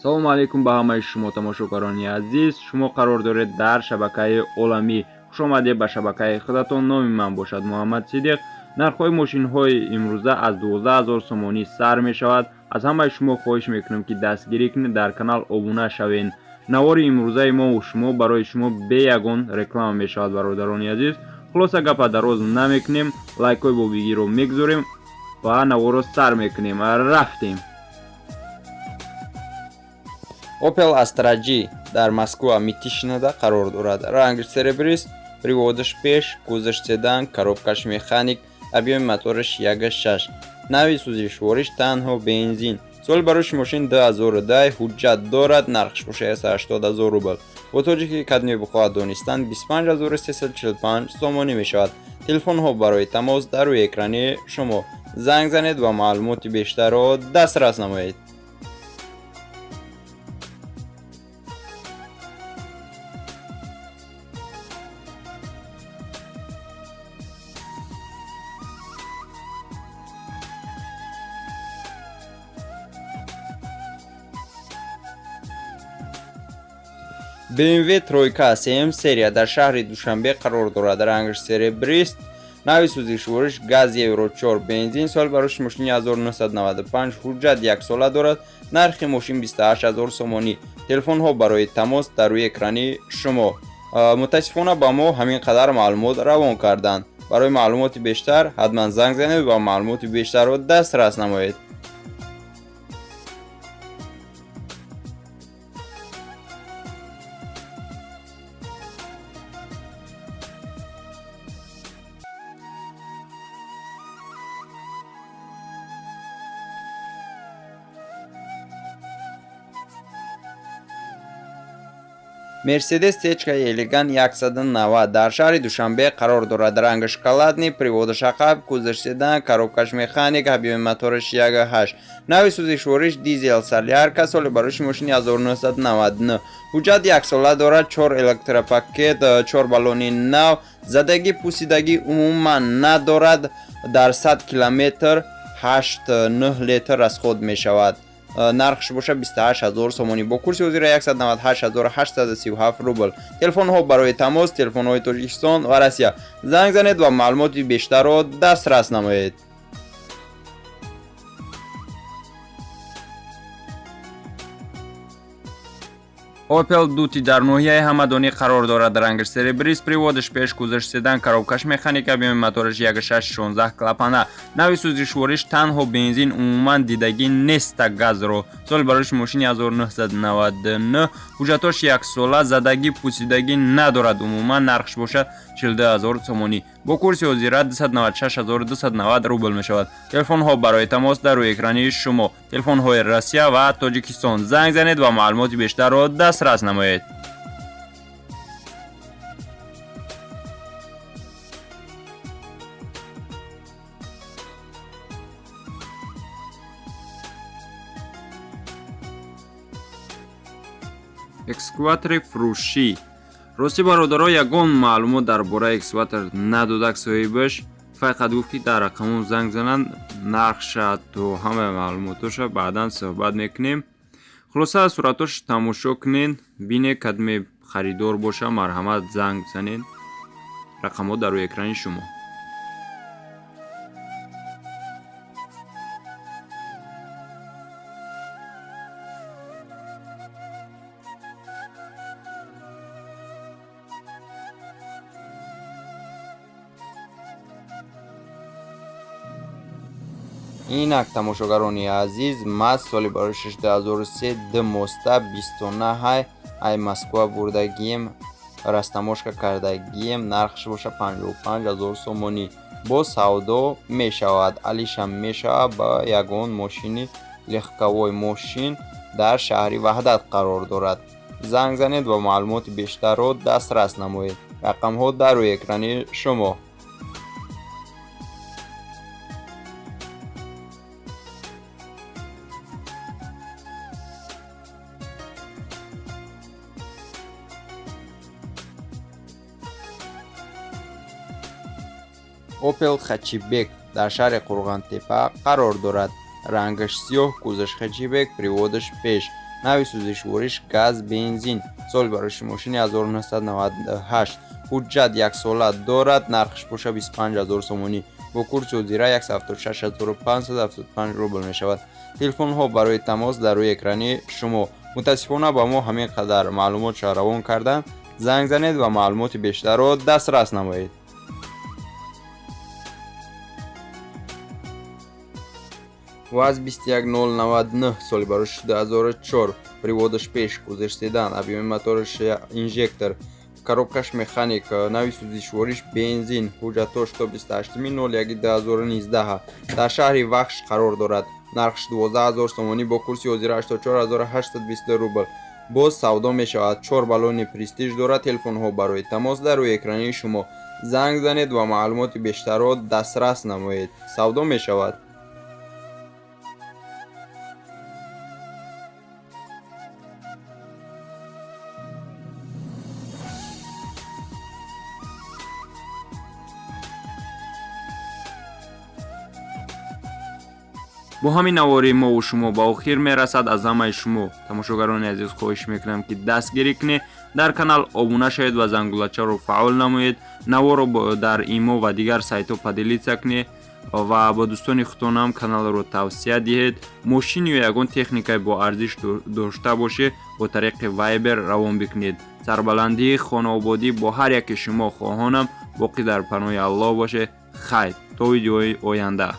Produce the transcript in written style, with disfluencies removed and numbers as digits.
Салому алейкум ба ҳамаи шумо тамошогарони азиз. Шумо қарор доред дар шабакаи Оламӣ. Хуш омадед ба шабакаи худатон. Номи ман бошад Муҳаммад Сидиқ. Нархҳои мошинҳои имрӯза аз 12 000 сомонӣ сар мешавад. Аз ҳамаи шумо хоҳиш мекунем, ки дастгирӣ кунед, дар канал обуна шавед. Навори имрӯзаи мо шумо барои шумо бе ягон реклама мешавад, бародарони азиз. Хулоса, гапа дароз намекунем, лайкҳои бобигиро мегузорем ва наворро сар мекунем. Рафтем. Opel Astra G дар Москва, Митишинада қарор дорад. Ранги серебрист, приводаш пеш, кузовш седан, коробкаш механик, объёми мотораш 1,6. Нави сӯзишвориш танҳо бензин. Соли барои мошин 2010, ҳуҷҷат дорад, нархш бошад 180 000 рубл. Бо тоҷики кадме бихоҳад донистан 25 345 сомонӣ мешавад. Телефонҳо барои тамос дар рӯи экрани шумо. Занг занед ва маълумоти бештарро дастрас намоед. BMW тройка сеюм серия дар шаҳри Душанбе қарор дорад. Рангаш серебрист, нави сӯзишвориш газ Евро 4, бензин. Соли барои мошини 1995, ҳуҷҷат яксола дорад. Нархи мошин 28 000 сомонӣ. Телефонҳо барои тамос дар рӯи экрани шумо. Мутаассифона, ба мо ҳамин қадар маълумот равон карданд. Барои маълумоти бештар ҳатман занг занед ва маълумоти бештарро дастрас намоед. Мерседес течка Элеган 190 дар шаҳри Душанбе қарор дорад. Ранги шоколадный, приводаш ақаб, кузовш седан, коробкаш механик, объёми мотораш 1,8. Нави сӯзишвориш дизел, солярка. Соли барои мошини 1999, ҳуҷҷат яксола дорад, чор электропакет, чор баллони нав, задагӣ пусидагӣ умуман надорад. Дар 100 километр 8-9 литр расход мешавад. Нархш бошад 28 000 сомонӣ, бо курси ҳозира 198 837 рубл. Телефонҳо барои тамос, телефонҳои Тоҷикистон ва Россия. Занг занед ва маълумоти бештарро дастрас намоед. Opel Duty дар ноҳияи Ҳамадонӣ қарор дорад. Рангаш серебрист, приводаш пеш, кузовш седан, коробкаш механика, объёми мотораш 1,6, 16 клапана. Нави сӯзишвориш танҳо бензин, умуман дидагӣ неста газро. Соли барои мошини 1999, ҳуҷҷатош яксола, задагӣ пусидагӣ надорад умуман. Нархш бошад 42 000 сомонӣ, бо курси ҳозира 296 290 рубл мешавад. Телефонҳо барои тамос дар рӯи экрани шумо, телефонҳои Россия ва Тоҷикистон. Занг занед ва маълумоти бештарро дастрас намоед. Экскаватори фурӯшӣ. Ростӣ, бародаро, ягон маълумот дар бораи экскаватор надодак соҳибаш. Фақат гуфт, ки дар рақамон занг зананд, нархша то ҳамаи маълумотоша баъдан суҳбат мекунем. Хулоса, суратош тамошо кунед, бинед, кадме харидор боша, марҳамат, занг занед. Рақамҳо дар рӯи экрани шумо. Инак, тамошогарони азиз, МАЗ соли барои 2003, д моста, 29 ай Москва бурдагием, растаможка кардагием. Нархш боша 55 000 сомонӣ, бо савдо мешавад, алишам мешавад ба ягон мошини легковой. Мошин дар шаҳри Ваҳдат қарор дорад. Занг занед ва маълумоти бештарро дастрас намоед. Рақамҳо дар рӯи экрани шумо. Опел хэтчбек дар шаҳри Қурғонтеппа қарор дорад. Рангаш сиёҳ, кузовш хэтчбек, приводаш пеш. Нави сӯзишвориш газ, бензин. Соли барои мошини 1998. Ҳуҷҷат яксола дорад, нархш боша 25 0 сомонӣ. Бо курси ҳозира 176 575 рубл мешавад. Телефонҳо барои тамос дар рӯи экрани шумо. Мутаассифона, ба мо ҳамин қадар маълумот равон карданд. Занг занед ва маълумоти бештарро дастрас намоед. ВАЗ 21099, соли барои 2004, приводаш пеш, кузовш седан, объёми мотораш инжектор, коробкаш механик, нави сӯзишвориш бензин. Ҳуҷҷатош то 28.01.2019. Дар шаҳри Вахш қарор дорад. Нархш 12 0 сомонӣ, бо курси ҳозира 84 822 рубл. Боз савдо мешавад. Чор баллони престиж дорад. Телефонҳо барои тамос дар рӯи экрани шумо. Занг занед ва маълумоти бештарро дастрас намоед. Савдо мешавад. Бо ҳамин навори мову шумо ба охир мерасад. Аз ҳамаи шумо, тамошогарони азиз, хоҳиш мекунам, ки дастгирӣ кунед, дар канал обуна шавед ва зангулачаро фаъол намоед. Наворо дар имо ва дигар сайтҳо поделиться кунед ва бо дӯстони худтонам каналро тавсия диҳед. Мошин ё ягон техникаи бо арзиш дошта бошед, бо тариқи Вайбер равон бикунед. Сарбаландии хонаободӣ бо ҳар яке шумо хоҳонам. Боқӣ дар паноҳи Аллоҳ бошед. Хайр, то видеои оянда.